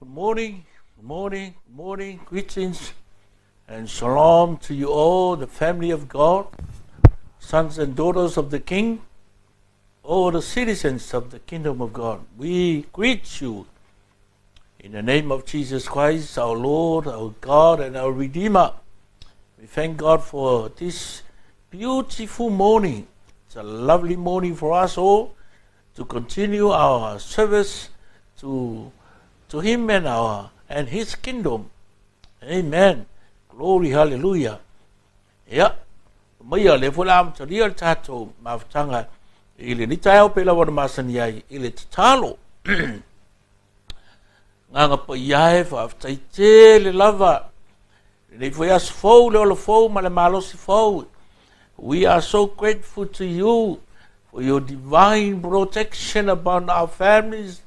Good morning, good morning, good morning. Greetings and shalom to you all, the family of God, sons and daughters of the King, all the citizens of the kingdom of God. We greet you in the name of Jesus Christ, our Lord, our God, and our Redeemer. We thank God for this beautiful morning. It's a lovely morning for us all to continue our service to Him and and His kingdom. Amen. Glory, hallelujah. Ia, mai a le fo la amatalia le tatou mafutaga i lenei taeao pe lava na masani ai i le tatalo. Agaga paia e faafetai tele lava. Lenei foi aso fou, le ola fou ma le malosi fou. We are so grateful to you for your divine protection upon our families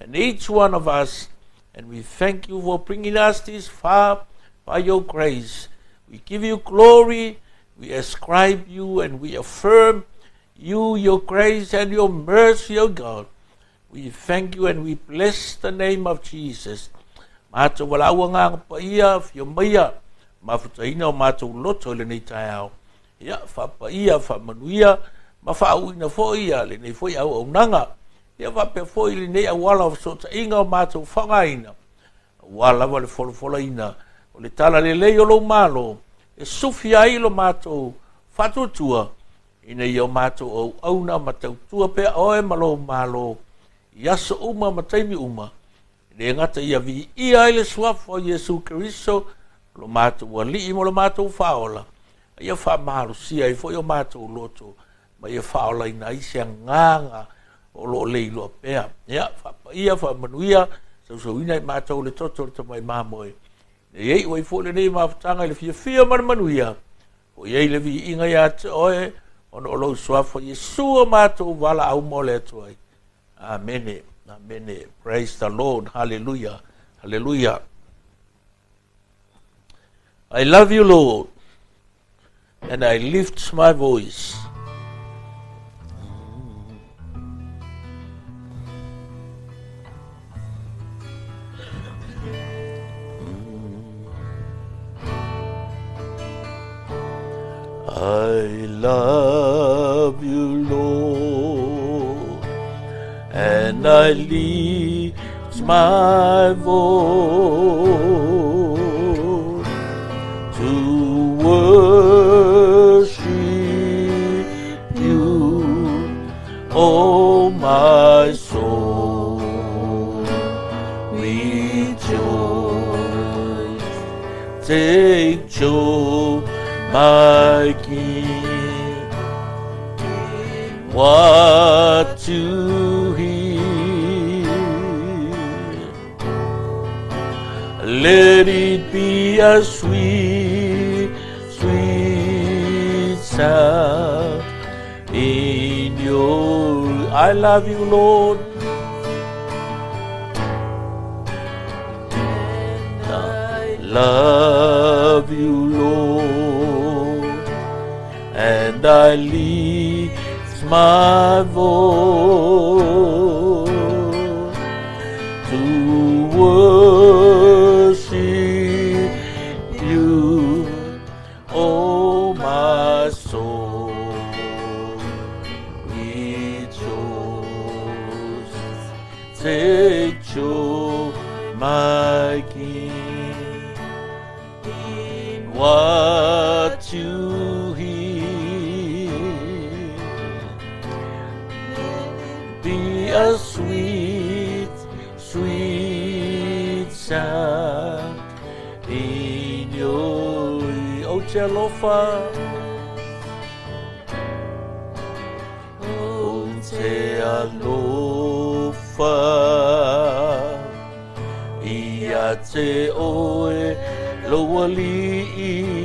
and each one of us. And we thank you for bringing us this far by your grace. We give you glory, we ascribe you, and we affirm you, your grace and your mercy, O God. We thank you and we bless the name of Jesus. Matou valaau agaga paia, afio maia, mafutaina o matou loto i lenei taeao. Ia, faapaia, faamanuia, ma faauuina foi ia lenei foi auaunaga. Ia faapea foi lenei auala o fesootaiga o matou faaaogaina. Aua lava le folafolaina o le talalelei o lou Malo, e sufi ai lo matou faatuatua, ina ia o matou auauna ma tautua pea oe ma lou Malo, i aso uma ma taimi uma, e le gata ia viia ai le suafa o Iesu Keriso, lo matou Alii ma lo matou Faaola, a ia faamalosia ai foi o matou loto, ma ia faaolaina ai se agaga o loo le iloa pea. Ia, faapaia, faamanuia, sausauina i matou le toto o le tamai mamoe. E iai ua foi lenei mafutaga i le fiafia ma le manuia, o iai le viiga ia te oe, ona o lou suafa Iesu o matou valaau mo le atu ai. Amene, amene. Praise the Lord. Hallelujah, hallelujah. I love you, Lord, and I lift my voice. I love you, Lord, and I lift my voice to worship you, oh my soul, rejoice. Take joy, my King, what you hear. Let it be a sweet, sweet sound in your. I love you, Lord. I love you, Lord, and I lift my voice to worship you, oh my soul, rejoice. Take joy, my King, in what you hear. Be a sweet, sweet sound in your ear. O te alofa, o te alofa, ia te oe lou alii.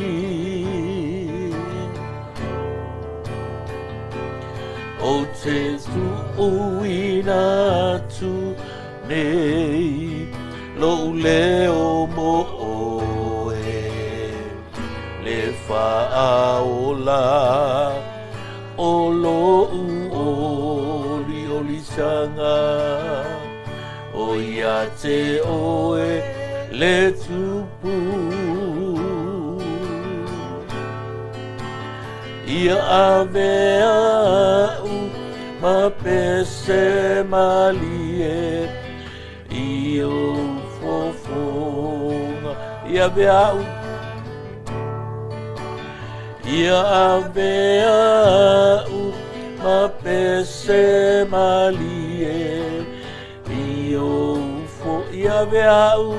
O te tuuina atu nei lou leo mo oe, le faaola o lou oliolisaga. O ia te oe le tupu. Ia ave au ma pese malie i ou fofoga. Ia ave au. Ia ave au ma pese malie i ou fo. Ia ave au.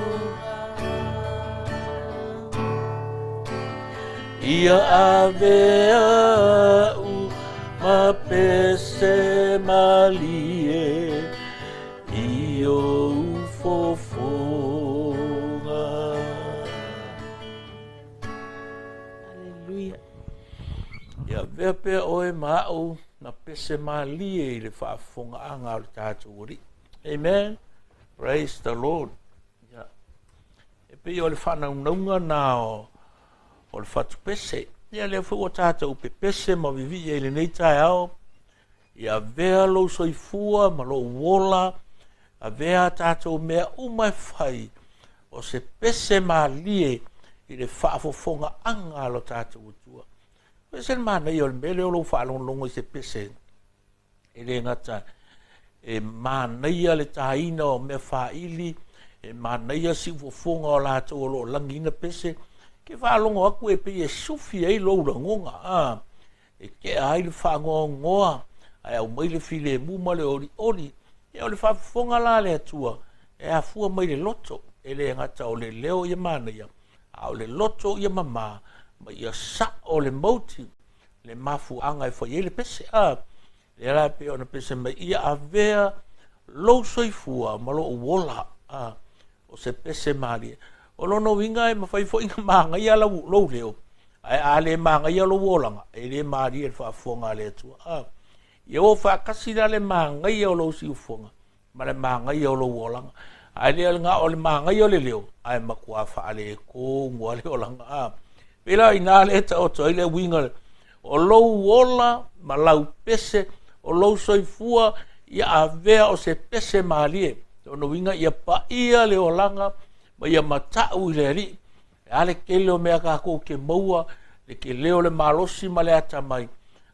Ia ave au ma pese malie i ou fofoga. Hallelujah. Ia avea pea oe ma au na pese malie i le faafofogaaga o le tatou Alii. Amen. Praise the Lord. Ia. E pei o le faanaunauga na o le fatupese. Ia lea foi ua tatou pepese ma vivii ai i lenei taeao. Ia avea lou soifua ma lou ola, avea tatou mea uma e fai o se pese malie i le faafofogaaga a lo tatou Atua. E ese le manaia o le mea lea o lou faalogologo i se pese. E le gata e manaia le taina o mea faili, e manaia siufofoga o latou o lo o lagiina pese. Ke faalogo atu e pei e sufi ai lou lagoga, e tea ai le fagoagoa, ae aumai le filemu ma le olioli. Ia o le faafofoga la le Atua, e afua mai le loto, e le gata o le leo ia manaia, a o le loto ia mamā, ma ia sao le motive, le mafuaaga e fai ai le pese. Lea la pei ona pese mai, ia avea lou soifua ma lou ola, o se pese malie. O lona uiga e mafai foi ona magaia lou leo, ae a le magaia lou olaga, e le malie le faafofoga a le Atua. Ia o faakasi la le magaia o lou siufofoga ma le magaia o lou olaga. Ae le o le magaia o le leo, ae matua faaleto le olaga. Pei la ina le taoto ai le uiga o lou ola ma lau pese, o lou soifua, ia avea o se pese malie. Lona uiga ia paia le olaga ma ia matau i le Alii. E a le tele o mea tatou ke maua, le ke leo le malosi ma le atamai,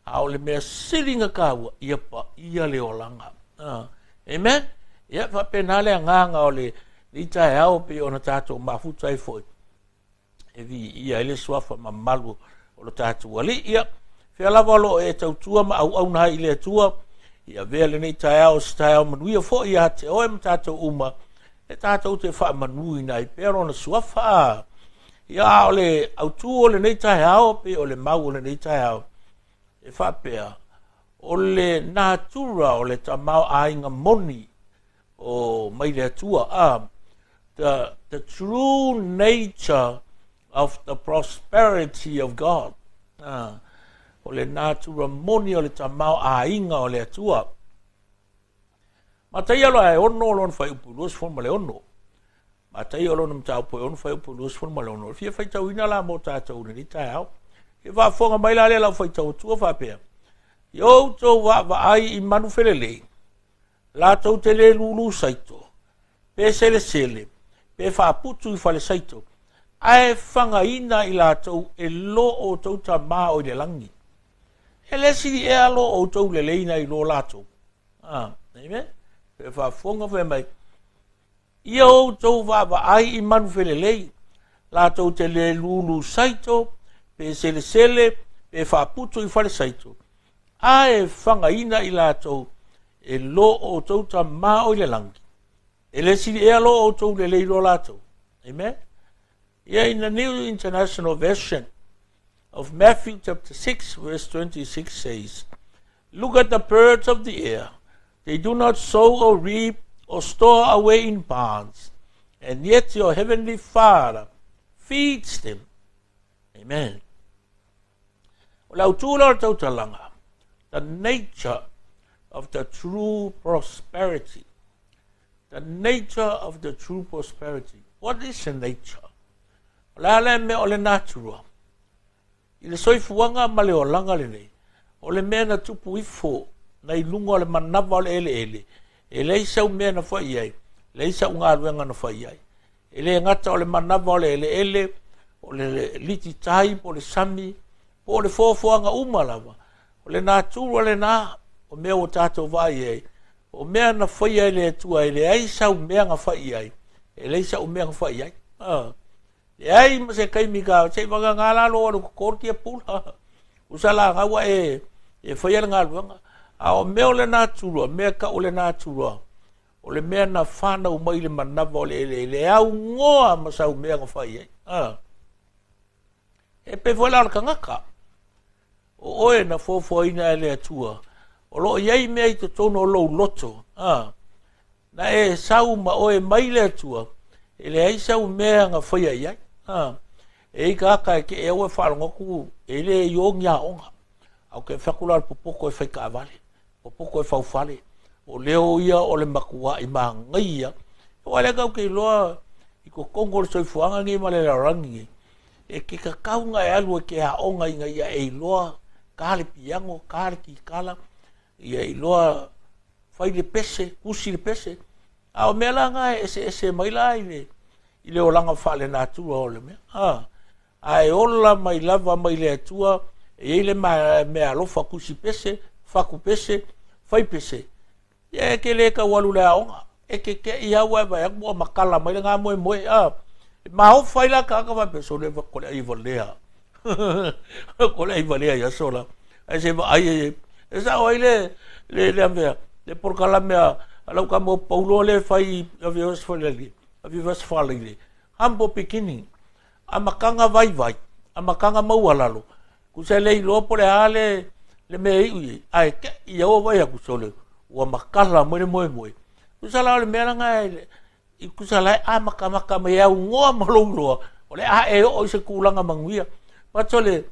a o le mea sili na taua, ia paia le olaga. Amen. Ia faapena le agaga o le taeao pei ona tatou mafuta ai foi. E viia ai le suafa mamalu o lo tatou Alii. Ia, fea lava o lo o e tautua ma auauna ai i le Atua, ia avea lenei taeao o se taeao manuia foi ia te oe ma tatou uma, e tatou te faamanuina ai pea lona suafa. Ia a o le autū o lenei taeao, pe o le mau o lenei taeao, e faapea, o le natura o le tamaoaiga moni o mai le Atua. The true nature of the prosperity of God. O le natura moni o le tamaoaiga o le Atua. Mataia loa e 6 lona fuaiupu 26. Mataia lona mataupu e 6 fuaiupu 26. O le fia faitauina la mo tatou lenei taeao. E faafofoga mai la lea lau faitau atua faapea. Ia outou vaavaai i manu felelei, latou te le lulu saito, pe selesele, pe faaputu i fale saito, ae fagaina i latou e lo outou Tamā o i le lagi. E le sili ea lo outou lelei nai lo latou. Amen. Pe faafofoga fai mai. Ia outou vaavaai i manu felelei, latou te le lulu saito, pe selesele, pe faaputu i fale saito, ae fagaina i latou e lo outou Tamā o i le lagi. E le sili ea lo outou lelei lo latou. Amen. Yeah, in the New International Version of Matthew chapter 6, verse 26 says, "Look at the birds of the air. They do not sow or reap or store away in barns, and yet your heavenly Father feeds them." Amen. O le autū la o le tautalaga, the nature of the true prosperity. The nature of the true prosperity. What is the nature? O le a le mea o le natura. I le soifuaga ma le olaga lenei, o le mea na tupu ifo na i luga o le manava o le eleele, e leai sau mea na fai ai. Leai sa'u galuega na fai ai. E lē gata o le manava o le eleele, o le lititai po o le sami, po o le foafoaga uma lava, o le natura lenā o mea ua tatou vaai ai, o mea na faia e le Atua e leai sau mea na fai i ai, e leai sa'u mea na fai i ai. Leai ma se taimi ka se'i vagagā la lou alu e totō le tiapula usa laga ua e e faia le galuega. A o mea o le natura, mea e ta'u o le natura, o le mea na fanau mai i le manava o le eleele e augoa ma sau mea na fai ai. E pei foi la o le tagata, o oe na foafoaina e le Atua, o loo i ai mea i totonu o lou loto, na e sau ma oe mai le Atua, e leai sau mea na faia i ai. E i tagata e te e aua e faalogo atu e le i o ni aoga, ae ou te fai atu la o le popoto e fai taavale, popoto e faufale, o leo ia o le matua'i manaia. Aua o lea tatou te iloa i totonu o le soifuaga lenei ma le lalolagi nei, e te tatau ona e alu e te aoga ina ia e iloa ta le piano, ta le kitala, ia iloa fai le pese, tusi le pese. A o mea la na e eseese mai la i le olaga faalenatura o le mea. Ae ola mai lava mai le Atua, e i ai le meaalofa tusi pese, fatu pese, fai pese. Ia e te lē tau alu i le aoga, e te te'i lava ua e vaai atu ua matala mai lena moemoe. E maofa ai la tagata faapea, sole ko le ai valea. Ko le ai valea i aso la. Ae se vaai e, e sa'o ai le le le avea, le polokalame a lau tama o Paulo lea e fai i Westfalia, humble beginning, amataga vaivai, amataga maualalo, tusa e le iloa po o le a le le mea e iu i ai, ae te'i ia ua vaai atu, sole, ua matala mai le moemoe. Tusa la o le mea lena e tusa la e amatamata mai e augoa ma lou iloa, o le a e oo i se tulaga manuia. But o le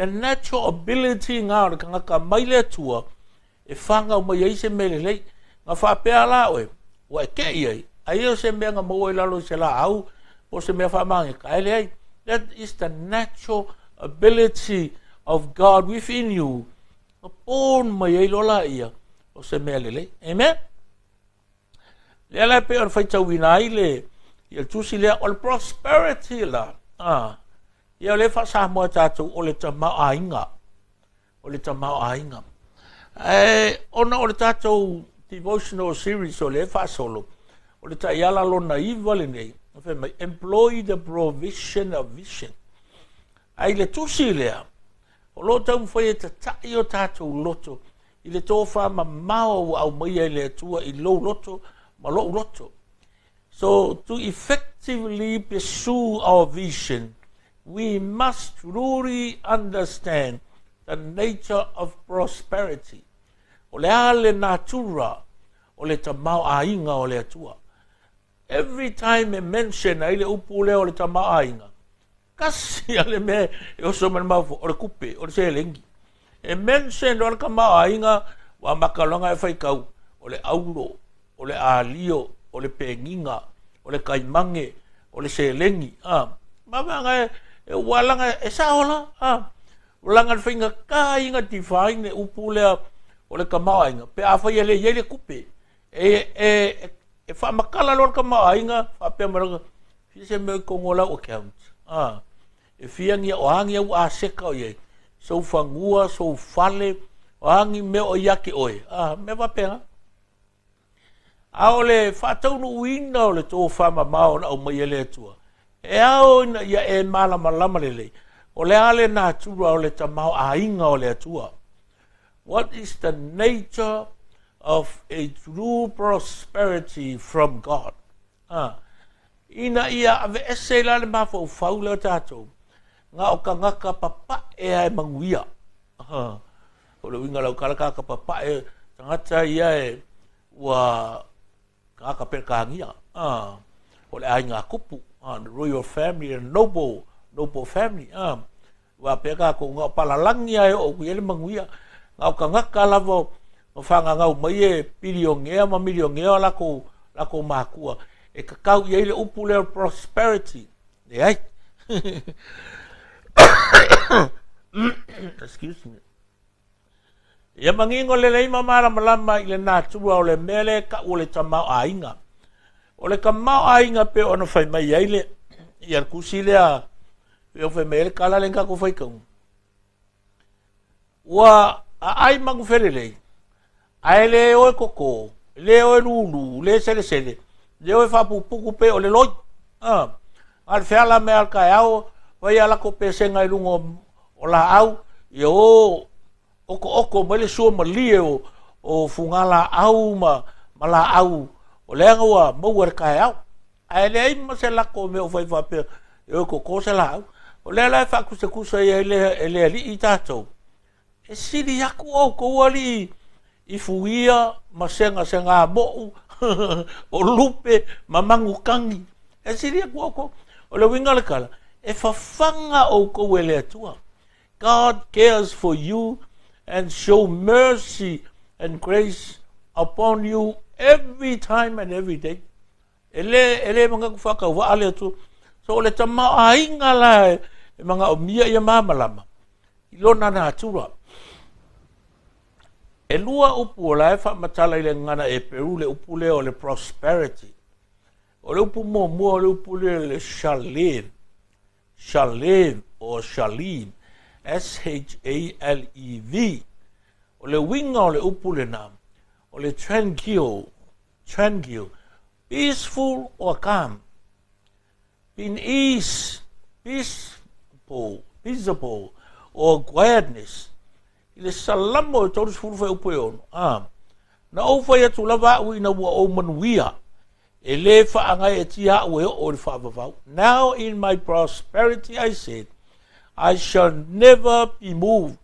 natural ability lena o le tagata mai le Atua e fanau mai ai se mea lelei. Na faapea la oe, ua e te'i ai, ai o se mea na maua i lalo i se laau po o se mea faamageta, ae leai. That is the natural ability of God within you. Na born mai ai loa laia o se mea lelei. Amen? Lea la e pei ona faitauina ai le ia le tusi lea o le prosperity la. Ia o lea e faa-Samoa e tatou o le tamaoaiga. O le tamaoaiga. Ae ona o le tatou devotional series o lea e faasolo, o le taiala lona 9 lenei, fai mai, employ the provision of vision. Ae i le tusi lea, o lo o taumafai e tata'i o tatou loto i le tofamamao ua aumaia e le Atua i lou loto ma lo'u loto. So to effectively pursue our vision, we must truly understand the nature of prosperity. O le a le natura o le tamaoaiga o le Atua. Every time e mention ai le upu lea o le tamaoaiga, tasi lava le mea e oso mai le mafaufau, o le tupe, o le seleni. E mention loa le tamaoaiga, ua amata loa ona e faitau, o le auro, o le alio, o le peniga, o le taimane, o le seleni. Ma vaega e ua laga e sao la. Ua laga le faigata ia ona define le upu lea o le tamaoaiga, pe afai e le i ai le tupe. E faamatala loa le tamaoaiga, faapea mai loa, fia se mea i totonu o lau account. E fia ni, o a ni au aseta o i ai, sou fanua, sou fale, o a ni mea o ia te oe. Mea faapena. A o le faataunuuina o le tofamamao na aumaia e le Atua, e ao ina ia e malamalama lelei, o le a le natura o le tamaoaiga o le Atua. What is the nature of a true prosperity from God? Ina ia aveese la le mafaufau lea o tatou, na o tagata papa'e lava e manuia. O le uiga o lau tala, tagata papa'e, tagata ia e ua tagata Peretania, o le aiga tupu, the royal family, the noble family. Ua faapea tatou, na o palalagi lava e oo atu i ai le manuia. Na o tagata lava o fagagau mai e pilionea ma milionea o latou matua, e tatau i ai le upu lea o prosperity. Leai. Excuse me. Ia manino lelei ma malamalama i le natura o le mea lea e ta'u o le tamaoaiga. O le tamaoaiga pei ona fai mai ai le ia le tusi lea pei ona fai mai ai le tala lea na tatou faitauina, ua aai manufelelei, ae le o e toto, le o e lulu, le selesele, le o e faapuputu pei o le loi. A le feala mai lava o le taeao, fai a latou pesega i luga o laau, ia o otoooto mai le sua malie o fugalaau ma laau o lea ua maua i le taeao. Ae leai ma se lako mea o fai faapea e o e toto se laau. O lea la e faatusatusa ai e le Alii tatou, e sili atu outou alii i fuia ma segasegamou o lupe ma manutagi. E sili atu outou. O le uiga o le tala, e fafaga outou e le Atua. God cares for you and show mercy and grace upon you every time and every day. E le, e le manatu faatauvaa le Atua. So o le tamaoaiga la e manaomia ia malamalama i lona natura. E lua upu o la e faamatala i le gagana Eperu le upu lea o le prosperity. O le upu muamua o le upu lea o le shalev. Shalev or Shalev, S-H-A-L-E-V. O le uiga o le upu lena, o le tranquil, tranquil, peaceful or calm. In ease, peaceful, peaceable or quietness. I le Salamo e 30 fuaiupu e 6, a, Na ou fai atu lava au ina ua ou manuia, e lē faagaeetia au e oo i le faavavau. Now in my prosperity I said, I shall never be moved.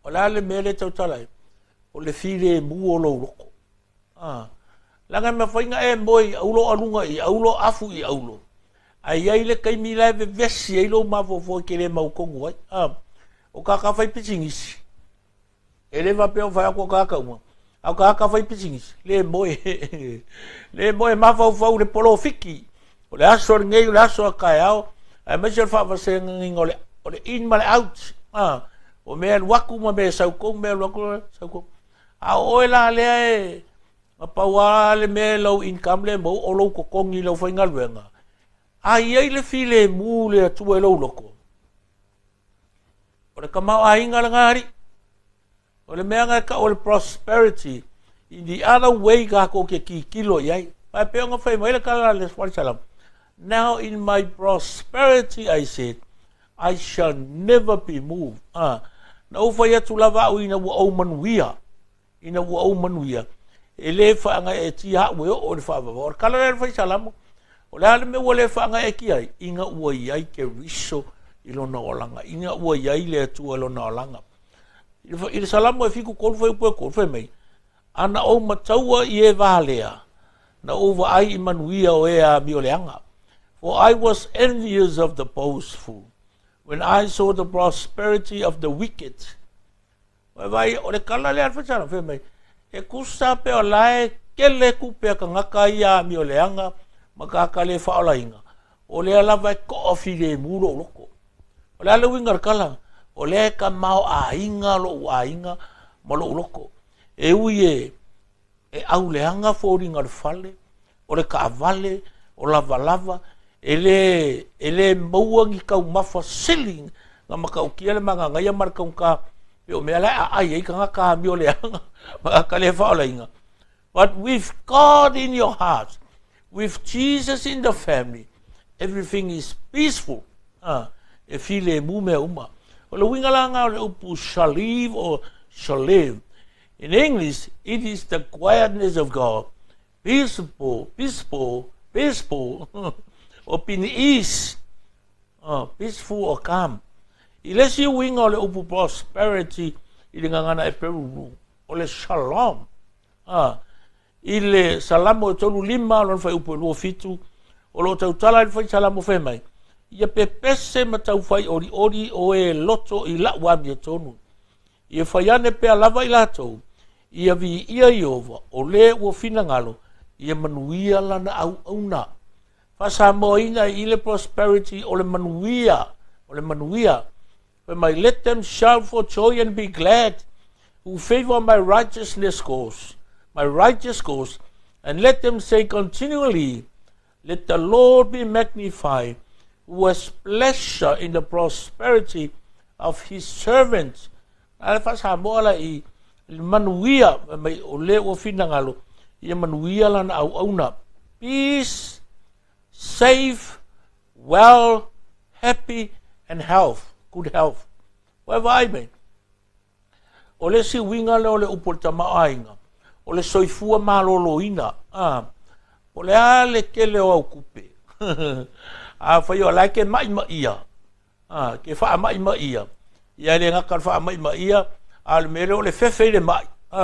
O le a le mea lea e tautala ai? O le filemu o lou loko. A, leaga e mafai ona e moe i aulo aluga i aulo afu i aulo, ae i ai le taimi la e vevesi ai lou mafaufau e te le mautonu ai. A, o tagata faipisinisi, e le faapea o fai atu o tagata uma, a o tagata faipisinisi, le moe, le moe mafaufau i le polofiki, o le aso lenei, o le aso a taeao, aemaise o le faavasegaina o le in ma le out. A, o mea e alu atu ma mea e sau tonu, mea e alu atu, sau tonu. A o oe la lea e na pau lava le mea e lou income lea e maua o lou totogi i lau faigaluega, a i ai le filemu le Atua i lou loto, o le tamaoaiga lena alii. O le mea na e tau o le prosperity in the other way tatou te tilotilo i ai. Ae pei ona fai mai le tala a le Salamo, Now in my prosperity I said, I shall never be moved. Ah, na ou fai atu lava au ina ua ou manuia, ina ua ou manuia, e lē faagaeetia au e oo i le faavavau. O le tala lea a le fai Salamo, o le a le mea ua le faagaeetia ai? Ina ua i ai Keriso i lona olaga, ina ua i ai le Atua i lona olaga. I le Salamo e 73 fuaiupu e 3, fai mai, A na ou mataua i e valea, na ou vaai i manuia o e amioleaga. For I was envious of the boastful, when I saw the prosperity of the wicked. Ua vaai, o le tala lea a le Fai fai mai, e tusa pe o la e tele tupe a tagata ia amioleaga ma tagata le faaolaina, o lea lava e toafilemu lou loto. O le a le uiga o le tala? O lea e tamaoaiga lou aiga ma lou loto. E ui e e auleaga foliga o le fale, o le taavale, o lavalava, e le, e le maua ni taumafa sili na matautia le magagaia ma le taugata pei o mea la e aai ai tagata amioleaga ma tagata le faaolaina. But with God in your heart, with Jesus in the family, everything is peaceful. Ah, e filemu mea uma. O le uiga la lena o le upu shaliv or shalev. In English, it is the quietness of God, peaceful, peaceful, peaceful, or being ease, peaceful or calm. I le isi uiga o le upu prosperity i le gagana Eperu, o le shalom. Ah, i le Salamo e 35 lona fuaiupu e 27, o lo o tautala ai le fai Salamo fai mai, Ia pepese ma taufai olioli o e loto i la'u amiotonu. Ia fai ane pea lava i latou, ia viia Ieova, o le ua finagalo, ia manuia lana auauna. Faasamoaina i le prosperity o le manuia, o le manuia. Fai mai, let them shout for joy and be glad, who favor my righteousness cause, my righteous cause. And let them say continually, Let the Lord be magnified, who has pleasure in the prosperity of his servants. A le faasamoa la i le manuia, mai o le ua finagalo, ia manuia lana auauna. Peace, safe, well, happy and health, good health. Ua e vaai mai. O le isi uiga lea o le upu o le tamaoaiga, o le soifua maloloina. A, po o le a le tele o au tupe, afai o la e ke maʻimaʻia, a, ke faamaʻimaʻia, ia e le gata i le faamaʻimaʻia, a o le mea lea o le fefe i le maʻi, a,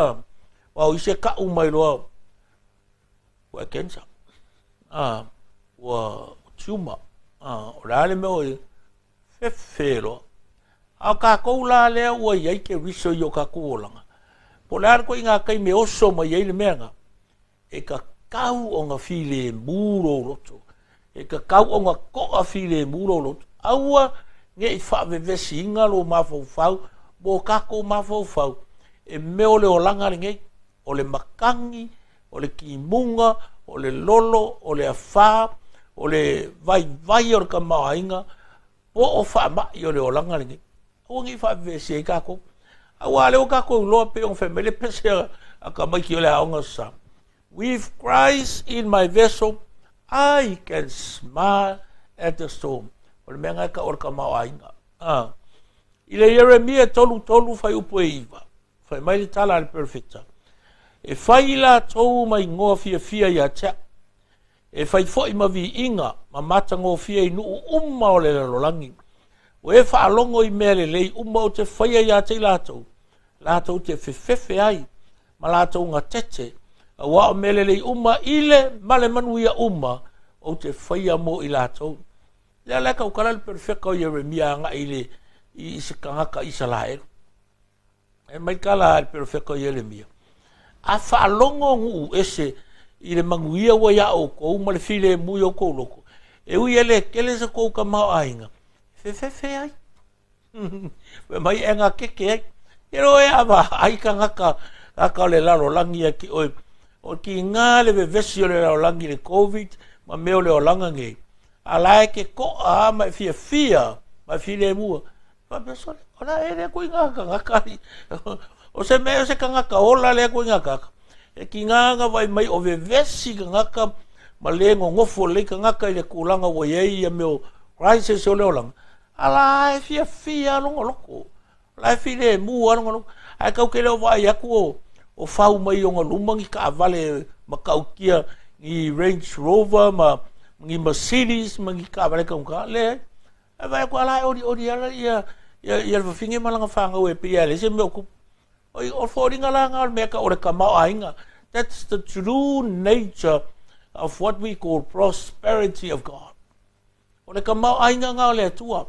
aua o isi e taʻu mai loa, ua e cancer, a, ua tumor, a, o le a le mea o i, Fefe loa. A o kākou la lea ua i ai Keriso i o kākou olaga, po o le a le koʻiga taimi e oso mai ai le mea na, e tatau ona filemu lou loto, e tatau ona toʻa filemu lou loto. Aua ne i faavevesiina lou mafaufau mo kākou mafaufau e mea o le olaga lenei, o le matagi, o le timuga, o le lolo, o le afā, o le vaivai o le tamaoaiga, po o faamai o le olaga lenei. Aua ne i faavevesi ai kākou. Auā lea ua kākou iloa pei ona fai mai le pese a tamaiti o le aoga sa. With Christ in my vessel, I can smile at the storm. O le mea lena e tau o le tamaoaiga. Ah. I le Ieremia 33 fuaiupu e 9, Fai mai le tala a le perofeta, E fai i latou ma igoa fiafia ia te au, e fai foi ma viiga ma matagofie i nuu uma o le lalolagi. Ua e faalogo i mea lelei uma ou te faia ia te i latou, latou te fefefe ai ma latou gatete, auā o mea lelei uma i le ma le manuia uma ou te faia mo i latou. Lea la e tautala le perofeta o Ieremia agai i le i se tagata Isaraelu. E mai tala a le perofeta o Ieremia, A faalogo nuu ese i le manuia ua iā ʻoukou ma le filemu i o ʻoukou loko, e ui e lē tele se kou tamaoaiga, e fefefe ai. Fai mai e gatete ai. Ke loa e ava ai tagata tagata o le lalolagi ia te ʻoe, o tiga le vevesi o le lalolagi i le Covid ma mea o le olaga nei, a la e ke toʻa a ma e fiafia ma e filemu. Faapea, sole, o le a ea lea koiga tagata i, o se mea o se tagata ola lea koiga tagata. E tiga na vaai mai o vevesi tagata ma le nonofo lelei tagata i le tulaga ua i ai ia mea o crisis o le olaga, a la e fiafia lava lona loto. O la e filemu lava lona loto. Ae tatou te le o vaai atu o, o fau mai i ona luma ni taavale matautia, ni Range Rover ma ni Mercedes ma ni taavale taugata, leai. Ae vaai atu a la e olioli ala ia ia ia le fafine ma lana fanau e pei a leai se mea o tupu. Oi, o le foliga la lena o le mea tau o le tamaoaiga. That's the true nature of what we call prosperity of God. O le tamaoaiga lena o le Atua.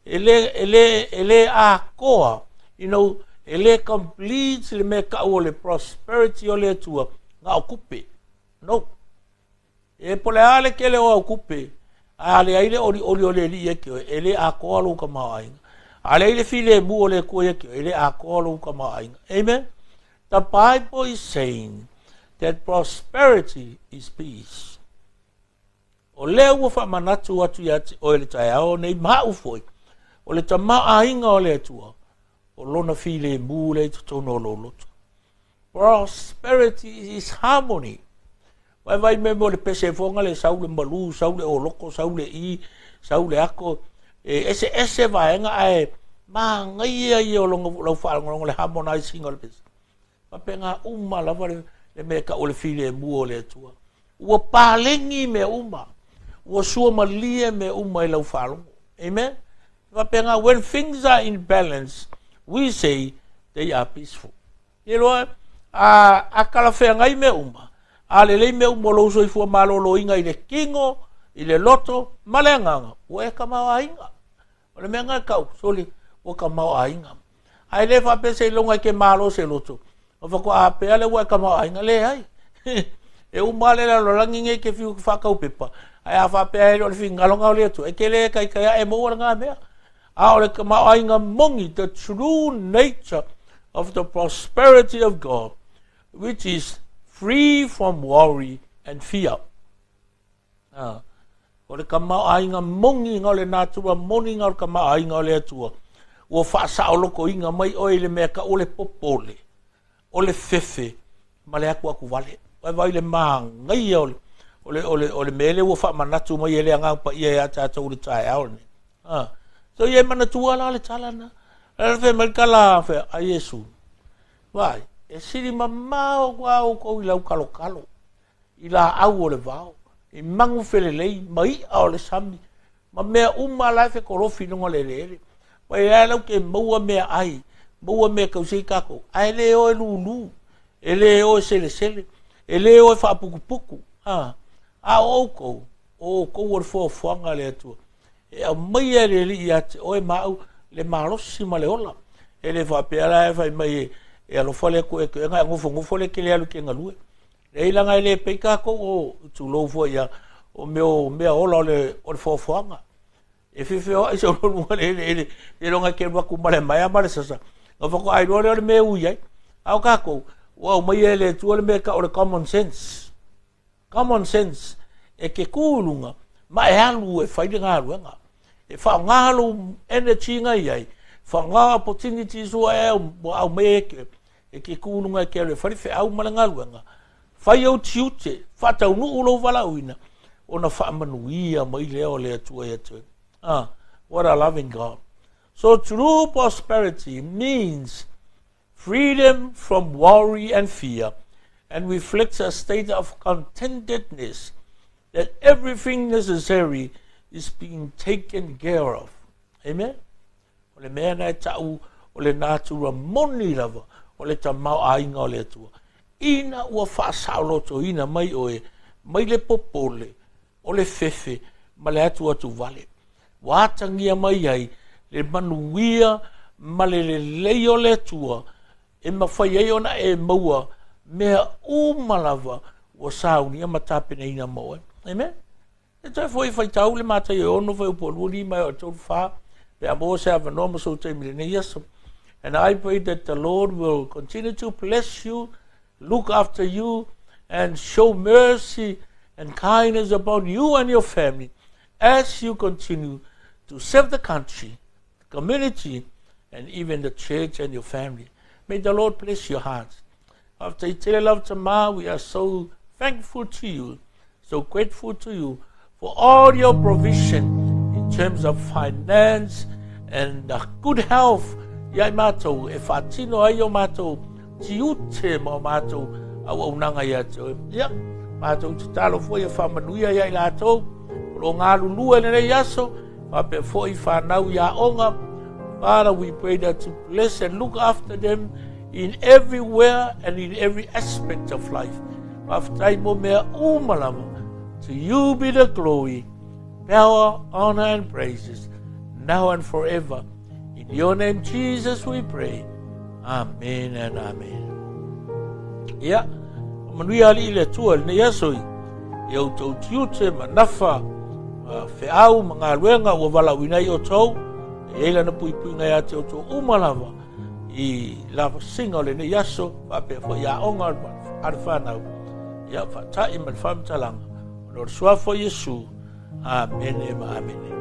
E le, e le, e le atoa, you know, e le complete le mea tau o le prosperity o le Atua na o tupe. No. E po o le a le tele o au tupe, a leai le olioli o le Alii ia te oe, e le atoa lou tamaoaiga. A leai le filemu o le Atua ia te oe, e le atoa lou tamaoaiga. Amen? The Bible is saying that prosperity is peace. O lea ua faamanatu atu ia te oe le taeao nei ma au foi, o le tamaoaiga o le Atua, o lona filemu lea i totonu o lou loto. Prosperity is harmony. Vaivai mea mo le pese foga le sau le malu, sau le oloko, sau le i, sau le ako. E ese ese vaega ae manaia ia o longa lau faalogologo le harmonizing o le pese. Faapena uma lava le, le mea tau o le filemu o le Atua. Ua paleni mea uma. Ua suamalie mea uma i lau faalogo. Amen? Faapena, when things are in balance, we say they are peaceful. Ia loa, a, a talafeagai mea uma, a lelei mea uma o lou soifua maloloina i le kino, i le loto, ma le agaga, ua e tamaoaiga. O le mea lena e tau, sole, ua tamaoaiga. Ae le faapea seiloga e ke malo se loto, ona faatoa pea lea ua e tamaoaiga. Leai. E uma lava le lalolagi nei ke fiu faatau pepa, ae a faapea e le o le finagalo lena o le Atua, e te le taitai ae maua lena mea. A o le tamaoaiga moni, the true nature of the prosperity of God, which is free from worry and fear. Ah, o le tamaoaiga moni na o le natura moni na o le tamaoaiga o le Atua, ua faasaolotoina mai oe i le mea tau o le popole, o le fefe ma le atuatu vale. Ua e vaai i le manaia o le, o le, o le, o le mea lea ua faamanatu mai e le Agaga Paia ia tatou i le taeao lenei. Ah, so ia e manatua la le tala na. Le fai mai le tala a Iesu, vaai, e sili mamao atu lava outou i le autalotalo, i laau o le vao, i manu felelei, ma i'a o le sami, ma mea uma la e fetolofi i luga o le eleele. Ua i ai lau te maua meaai, maua mea e tausi ai tatou, ae le o e lulu, e le o e selesele, e le o e faaputuputu. A, a o outou, o outou o le foafoaga a le Atua. E aumaia e le Alii ia te oe ma au le malosi ma le ola. E le faapea la e fai mai e alofa le Atua ia te oe ona e nofonofo lea e te le alu e te galue. Leai leaga e le pei tatou o tulou foi ia o mea o mea ola o le o le foafoaga. E feofeoai solo i luga o le eleele seiloga e te alu atu ma le maea ma le sasa ona faatoa iloa lea o le mea e ui ai. A o tatou, ua aumaia e le Atua le mea e tau o le common sense. Common sense, e te tu i luga ma e alu e fai le galuega. E faaaoga lou energy na i ai, faaaoga opportunities ua e ua aumaia e te, e te tu i luga e te alu e fai le feau ma le galuega. Fai ou tiute, faataunuu lou valaauina, ona faamanuia mai lea o le Atua ia te oe. Ah, what a loving God. So true prosperity means freedom from worry and fear and reflects a state of contentedness that everything necessary is being taken care of. Amen? O le mea na e ta'u o le natura moni lava o le tamaoaiga o le Atua. Ina ua faasaolotoina mai oe mai le popole o le fefe ma le atuatu vale. Ua atagia mai ai le manuia ma le lelei o le Atua e mafai ai ona e maua mea uma lava ua saunia ma tapenaina mo oe. Amen? E toe foi faitau le Mataio e 6 fuaiupu 2, 5 e oo i le 3, 4, pe a maua se avanoa ma sou taimi i lenei aso. And I pray that the Lord will continue to bless you, look after you, and show mercy and kindness upon you and your family as you continue to serve the country, the community, and even the church and your family. May the Lord bless your hearts. Faafetai tele lava Tama, we are so thankful to you, so grateful to you for all your provision in terms of finance and good health ia i matou e faatino ai o matou tiute ma o matou auaunaga ia te oe. Ia, matou tatalo foi e faamanuia ia i latou o lo o galulue lenei aso, faapea foi whanau i aoga. Father, we pray that you bless and look after them in everywhere and in every aspect of life. Faafetai mo mea uma lava. To you be the glory, power, honor and praises, now and forever. In your name, Jesus, we pray. Amen and amen. Ia, manuia alii le Atua i lenei aso i i outou tiute ma nafa, ma feau ma galuega ua valaauina ai outou, e i ai lana puipuiga ia te outou uma lava i lavasiga o lenei aso, faapea foi aoga a le whanau, ia whaatai ma le whaamatalaga, ona o le suafa o Iesu. Amene ma amene.